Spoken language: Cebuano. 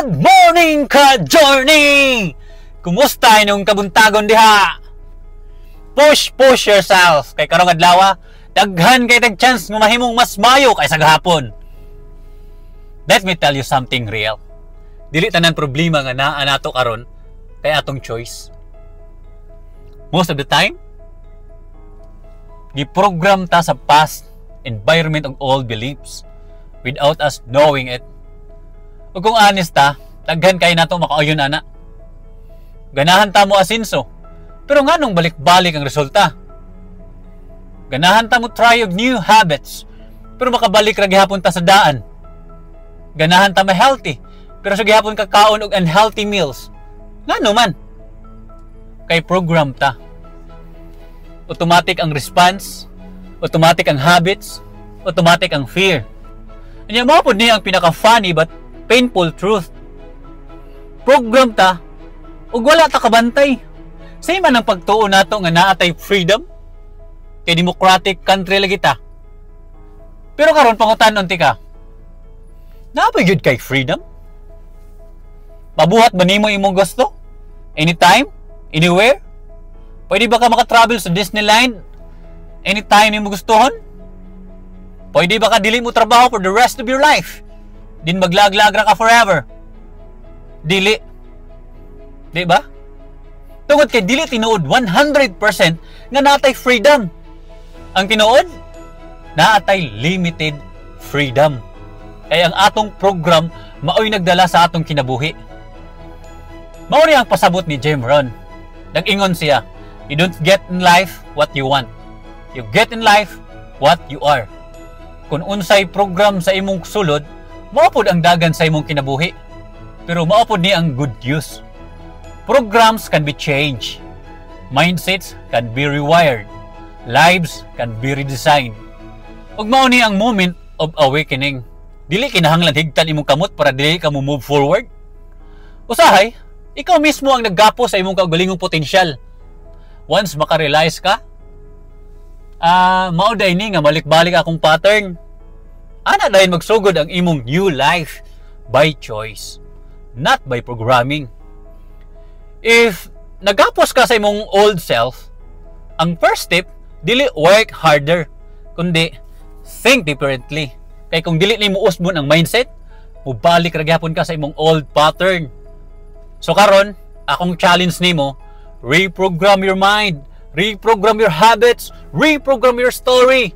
Good morning, ka-journey! Kumusta inyong kabuntagon diha? Push, push yourself. Kay karong adlaw, daghan kay tag chance nga mahimong mas mayo kaysa gahapon. Let me tell you something real. Dili tanan problema nga naa nato karon kay atong choice. Most of the time, giprogram ta sa past environment og old beliefs without us knowing it. Ug kung honest ta, daghan kay nato makauyon ana. Ganahan ta mo asinso, pero nganong balik-balik ang resulta? Ganahan ta mo try og new habits, pero makabalik ra gihapon ta sa daan. Ganahan ta ma-healthy, pero sa gihapon ka kaon og unhealthy meals. Ngano man? Kay program ta. Automatic ang response, automatic ang habits, automatic ang fear. Anya mao pod ni ang pinaka-funny but painful truth. Program ta ug wala ta kabantay. Same man ang pagtuo nato nga naa tay freedom kay democratic country lagi ta. Pero karon, pangutan-on tika. Naa ba gyud kay freedom? Mabuhat ba nimo imong gusto? Anytime? Anywhere? Pwede ba ka makatravel sa Disneyland? Anytime nimo gustuhon? Pwede ba ka dili mo trabaho for the rest of your life? Din maglaglag ra ka forever? Dili. Di ba? Tungod kay dili tinuod 100% nga natay freedom. Ang tinuod, naatay limited freedom. Kay ang atong program maoy nagdala sa atong kinabuhi. Mao ni ang pasabot ni Jim Rohn. Nag-ingon siya, "You don't get in life what you want. You get in life what you are." Kung unsay program sa imong sulod, mao pod ang dagan sa imong kinabuhi. Pero mao pod ni ang good news. Programs can be changed. Mindsets can be rewired. Lives can be redesigned. Ug mao ni ang moment of awakening. Dili kinahanglan higtan imong kamot para dili ka mo move forward. Usahay, ikaw mismo ang naggapos sa imong kaugalingong potensyal. Once makarealize ka, "Ah, mao day ni nga malik-balik akong pattern." Ana dayon magsugod ang imong new life by choice, not by programming. If nagapos ka sa imong old self, ang first step dili work harder, kundi think differently. Kay kung dili nimo usbon ang mindset, mubalik ra gyapon ka sa imong old pattern. So karon, akong challenge nimo, reprogram your mind, reprogram your habits, reprogram your story.